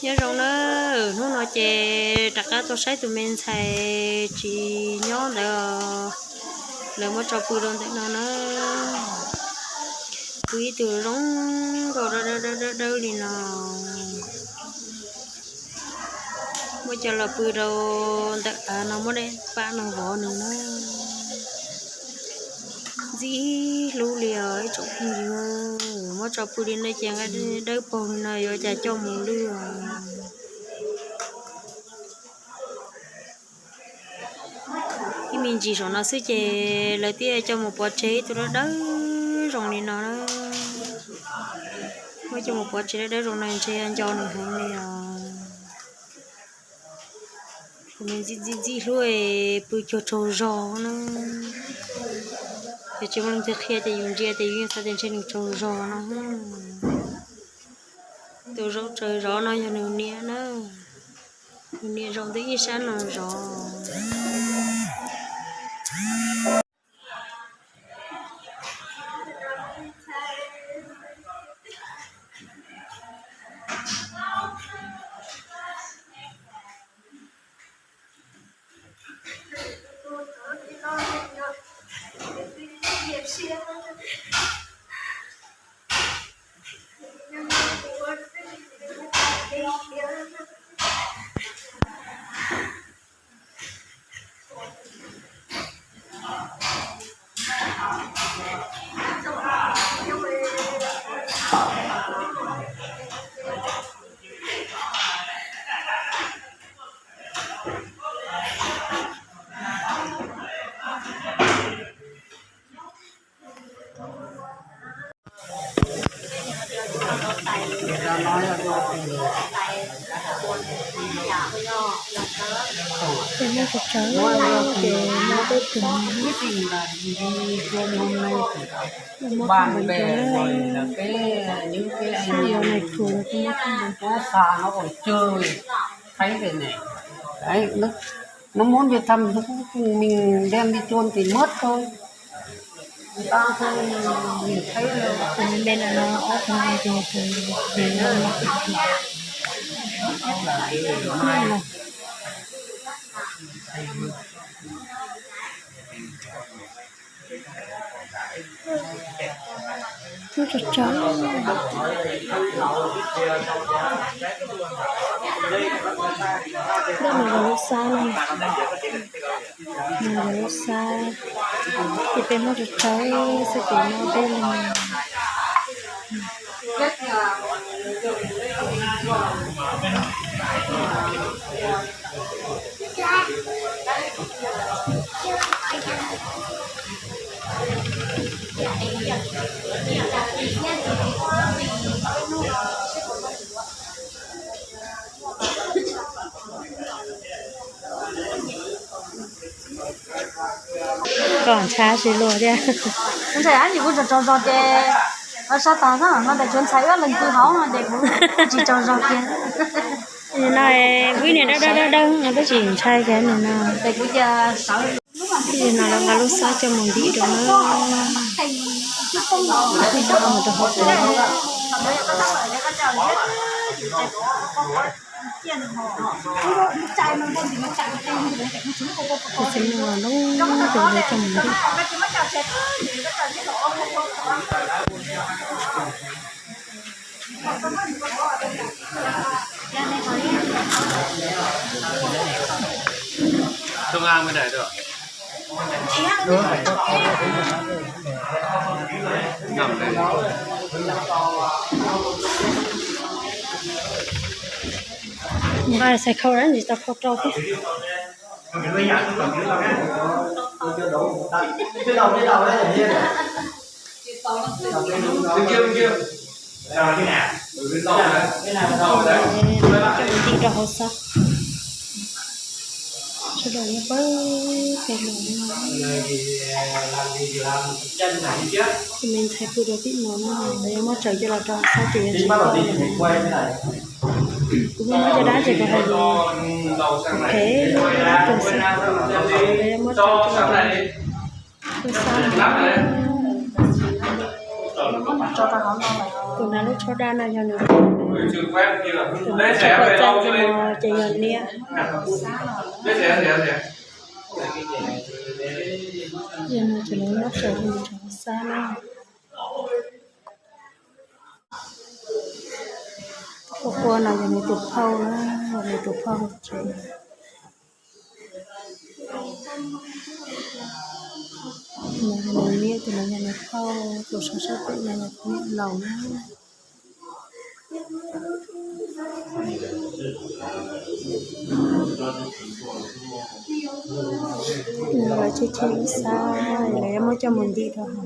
Nyob zoo na, hnub no ces rov qab tuaj saib tus me ntxhais tsis nyob ntawd, lawv muab tso pw rau ntawm no na. Pw ib tug zoo nkauj dawb dawb dawb dawb li no. Muab coj los pw rau ntawm av no, muab daim pam no vov nws na. Ntxim hlub li os ib tsoom phooj ywg, muab tso pw li no ces nqa dawb paug li no yuav cas coj mus lwj os. Ib me ntsis saum no xwb ces lawv thiaj coj mus pov tseg ib tug dawb dawb zoo li no na. Muab coj mus pov tseg dawb dawb zoo no ntshe nco nws heev li os. Kuv me ntxim ntxim ntxim hlub pw cuag tsaug zog na. Ces tsis muaj leej twg qhia ces yus ntsia ces yus yeej xav tias ntshe nws tsaug zog no. Tus zaum tsaug zog no yog nws niam na. Nws niam zaum ntawm ib sab no zov. Ces muaj cov tsawg ces muaj peb tug, muaj peb tug na, xyov nais phoo los kuj muaj peb tug. Nó muốn đi thăm nó cũng, mình đem đi chôn thì mất thôi. Người ta không nhìn thấy đâu. Bên này nó ốp nó ăn thì từ từ nó cũng Lub tsov tsov. Lub no yog lub xab na. No yog lub xab. Ces peb muab tsov tsov xwb ces muab peb li. Kom ntshav tsis luag thiab. Ntshai yus kuj tsaug tsaug zog ces sab tag no ntawm tsuav ntxhais wb leej twg hauv no ces kuv tsis tsaug zog kiag. No kuv ib niam dawb dawb dawb dawb no twb tsis ntshai kiag no. Kuv cia sawv no los nqa lub xab coj mus ntim rau na. Lub xab mus rau hauv tsev. Tus txiv neej los lub tus li coj mus ntim. Nqa xais khau ntsis tau khau rau thiab. Coj mus ntim rau hauv xab. Sawv daws nyob pawg peg los no. Tus me ntxhais pw rau tim no no, lawv yuav muab tsaws coj los rau hauv xab ces yuav tsis tau lawm. Kuv pheej muab cov dab tsis kom hais lus, kuv phem dab rau xwb. Lawv yuav muab tsaws coj los rau hauv xab no. Tus hnav lub tsho daj no yog nws. Cov poj txaij no ces yog niam. Yog no ces lawv nyob saum tus xab na. Tus qua no yog nws tus phauj na, yog nws tus phauj tsev. No yog nws niam, tus no yog nws phauj, tus sab sab pem no yog tus niam laus na. Lawv cheb cheb lub xab, lawv yuav muab coj mus ntim rau hauv.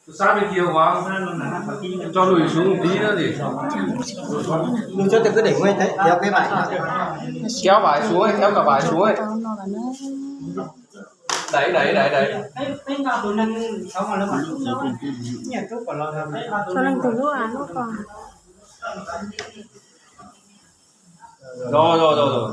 Tus xab pem kiag, ua, tso lus ib sub tiv na li. Kéo vài xuống, kéo cả vài xuống. Đẩy, đẩy, đẩy, đẩy. Tso leej twg lub, a, lub ko. Rồi, rồi, rồi, rồi.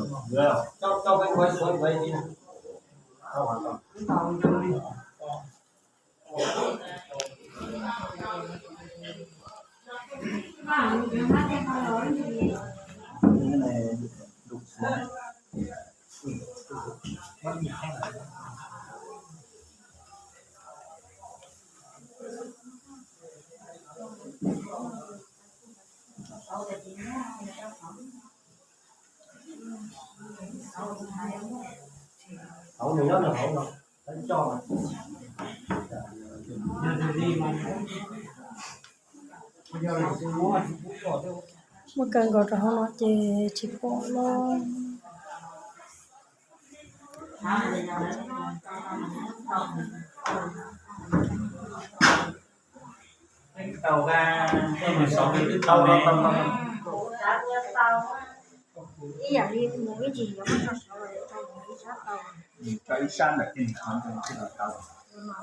Hauv nws nyob nws hauv no, lawv coj. Muab kaw nkaus rau hauv no ces tsis pom lawm.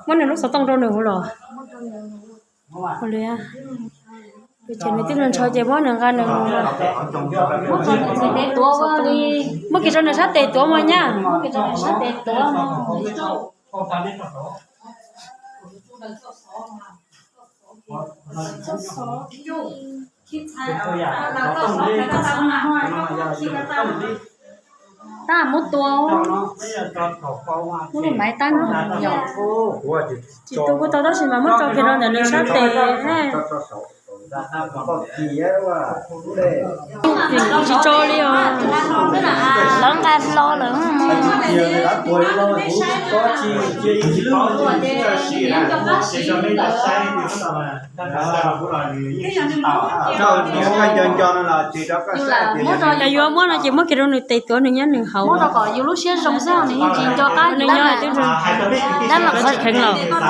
Muab nws lub xov tooj rau nws hauv los. Ua li, ces nws twb ntshaw ces muab nws nqa nws mus. Muab kiag rau nws sab tes tuav mas nyab. Tab muab tua, muab lub maiv tab no. Tsis tu kuj tau tab sis mas muab tso kiag rau ntawm nws sab tes. Tsis tso li os. Lawv nqa hlo lawm. Yus yuav muab no ces muab kiag rau nws tes tuav nws nyob nws hauv. Kom yus lub siab zoo xwb nws yeej tsis nco qab nws nyob. Tab mas qhov,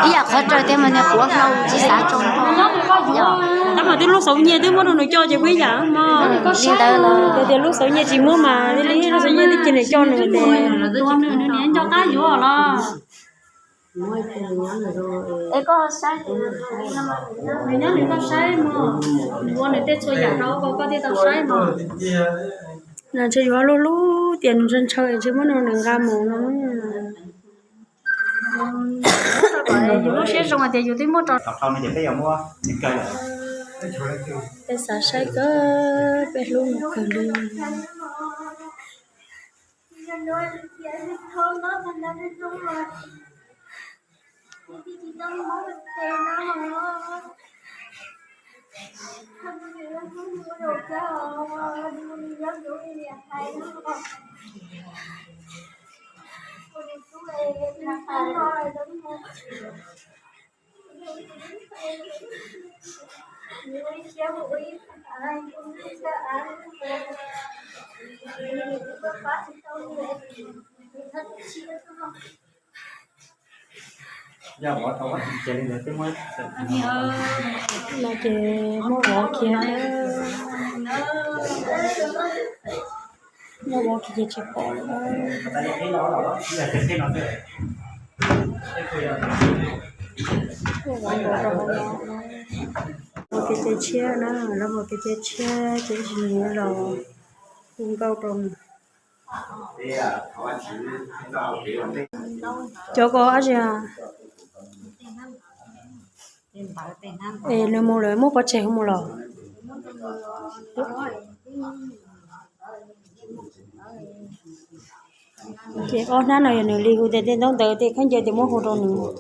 ib yam qhov raws tias mas niag puav hlau tsis xav tsoo. Tab mas twb lub xauv nyiaj twb muab rau nws coj ces puas ib yam mog. Li ntawd los yog tias lub xauv nyiaj tsis muab mas li lub xauv nyiaj twb cia nws coj nws tes. Nws nco qab yuav los. Es koj saib, nws nyob nws tau saib mog, nws ua nws tej txhua yam rau koj, koj thiaj tau saib mog. Ntshe yuav luaj lub tias nws ntshaw ntshaw ntshe muab nws nqa mus no. Yus lub siab zoo hais tias yus twb muab rau. Peb xav saib kawg, peb hlub nws kawg li. No ces muab vov kiag na. Muab vov kiag ces tsis pom lawm. Muab vov nkaus rau hauv no. Vov kiag ces tshiab na, lawv vov kiag ces tshiab ces ib sim mus los hu nkauj rau nws. Cov ko dab tsi? Es nws mus lawm, muab pov tseg hu mus los? Ces ob hnab no yog nws li hu tias tej ntaub ntawv tej khaub ncaws tias muab hu rau nws.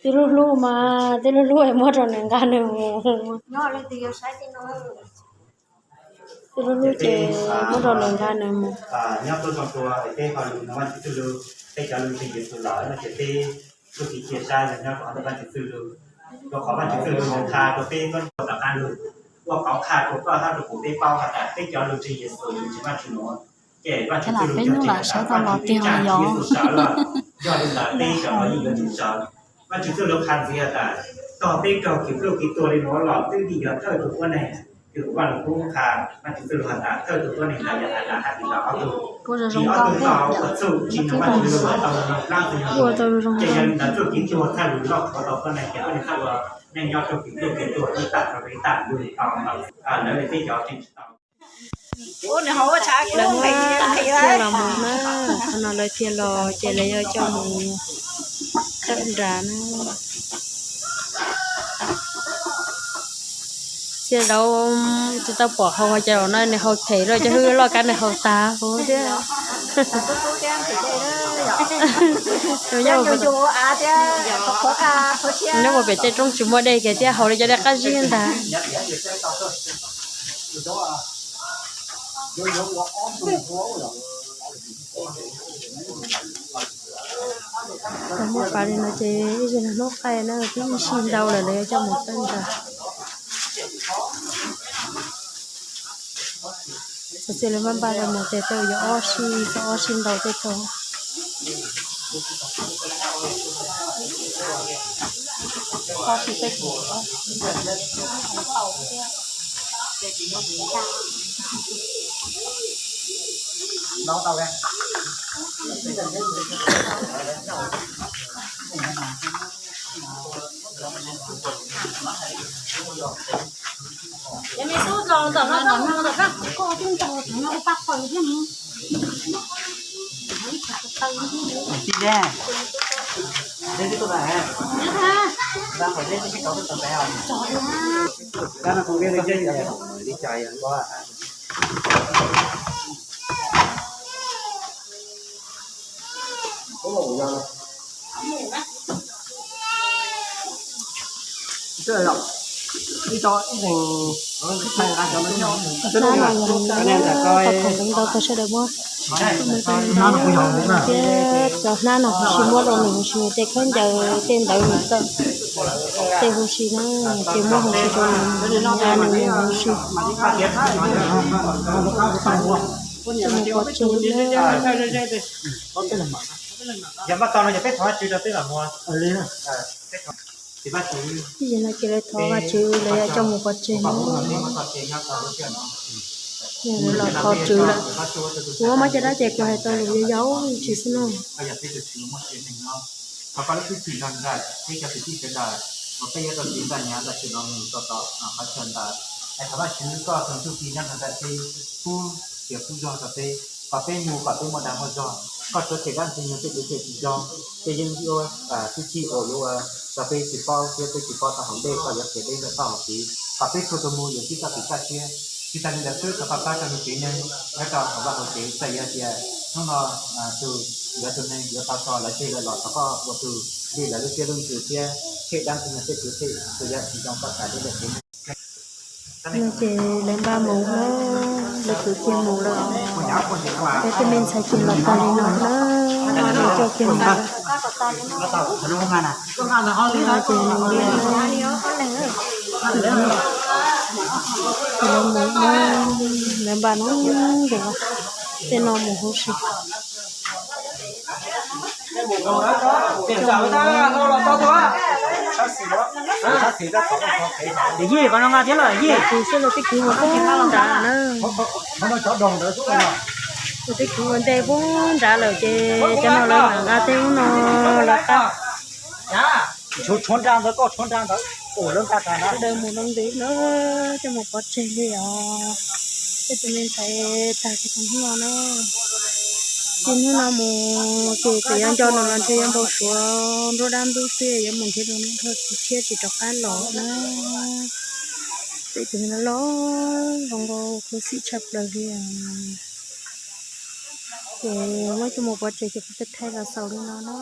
Tej lub hlub mas tej lub hlub muab rau nws nqa nws mus. Tej lub hlub ces muab rau nws nqa nws mus. Nyob tuaj zoo dua peb ho lus no Vajtswv txwj lus, peb cov lus ntseeg Yexus lawm no ces peb txuj kev cia siab yog nyob rau qhov Vajtswv txwj lus, rau qhov Vajtswv txwj lus qha rau peb txhob ua rov qab lus, ua qhov qha rau koj hab rau kuv peb paub has tas peb cov lus ntseeg Yexus tsis Vajtswv nuav, ces Vajtswv txwj lus yog tseem has tas Vajtswv teb tsaam tsis Yexus sawv lawm. Yog li ntawd peb sawv los yeej yuav tsum sawv. Vajtswv txwj lus qha ntxiv has tas tog peb raug kev pluj kev tuag li nuav los twb vim yog thawj tug tuab neeg, kws Vajluskub qha, Vajtswv txwj lus has tas thawj tug tuab neeg ntawd yog Adas hab Iv Nkaus ob tug. Vim ob tug ntawd ua txuj tsis mloog Vajtswv lus tau mus plab txug yog, ces yog li ntawd txuj kev tuag txhaj lug loj qhuav tau tuab neeg, ces tuab neeg txhaj ua neej nyob raug kev pluj kev tuag ib tag rau ib tag lug tau ntawd, lawv li peb cov tseem tsis tau. Lawv muab tag thiaj los mus na, qhov no lawv thiaj los ces lawv yuav coj mus tawm nrad na. Txhia zaus tsis tau pom haus, cas zaum no nws haus them rau cov hwj loj kab nws haus tag huv thiab. Nyob puas pem tej roob tsis muaj dej kiag thiab haus li cov dej qab zib ntag. Los muaj pas li no ces ib zaug hnub qaij na twb ib sij ntau lawm lawv yuav coj mus tawm nrad. Txog txij lawv maj npaj los mus tes tau yuav ob sij, tau ob sij ntau tej tau. Hnab no yog tau thaum ntau tag sawv daws muab, thiab cov hnab no huv si muab rau nws huv si, tej khaub ncaws tej ntawd nws txawj tej huv si na, ces muab huv si rau nws, nws huv si. Ces mus pov tseg na. Yog npaj tau no ces peb thov Vajtswv rau peb mam mus. Ib zaug no ces lawv thov Vajtswv lawv yuav coj mus pov tseg no. Lawv los thov Tswv lawm. Kuv muab cov dab ces kuv hais tau lus yau yau tsis xwb no. Thov koj lub hwj chim nrog nraim peb cov kwv tij sawv daws, uas peb yuav tau txiv ntxawm nyav ntawm tsev no mus rau tom qhov chaw ntawd. Es thov Vajtswv koj txhob txuj ci nyob nrog nraim peb, pub tiav pub zog rau peb, kom peb mus kom peb muaj dag muaj zog. Koj suav tshem dab ntxwg nyoog tej kev cem tsis zoo, ces yeej yuav txuj ci uas yuav ua rau peb tsis paub thiab peb tsis paub tau hauv ntej, koj yuav qhia peb nrog tau hauv tid, kom peb txhua tus mus yuav txij txoj kev kaj siab. Tsis tas li ntawd xwb, thov koj pab rau neeg tsev neeg nyob rau hauv vaj hauv tsev, txawm yog tias Hnub no tus yuav tus neeg yuav tau tso lawv ceg lawm los thov koj ua tus lig lawv lub siab lub ntsws thiab them dab ntxwg nyoog tej kwv tij tus yam tsis zoo koj txais lub lawm kev neeg. No ces lawv npaj mus na, lawv kwv kiag mus lawm. Peb tej me ntxhais ces los tag li no na, lawv coj kiag mus lawm. No ces mus li no, ces lawv mus na, lawv npaj no ces tej no mus huv si. Yij, koj no nqa thiab lawm yij. Kuv xwb los twb kwv mus poob nrad na. Kuv twb kwv ua ntej poob nrad lawm ces cov no lawv mam nqa tej ub no lawv qab. Sawv daws mus loo ntws na, coj mus pov tseg li os. Tej tus me ntxhais tag ces tus hnub no na. Ces hnub no mus ces txawm yuav nco nws los ntshe yuav npau suav nruab dab ntub xwb, yuav mus nrhiav dua nrog txiv tshiab tsis rov qab los na. Peb tus me no los zoo nkauj khuv xim tshaj plaws li. Ces muab coj mus pov tseg ces kuv thiaj thaij los xaus li no na.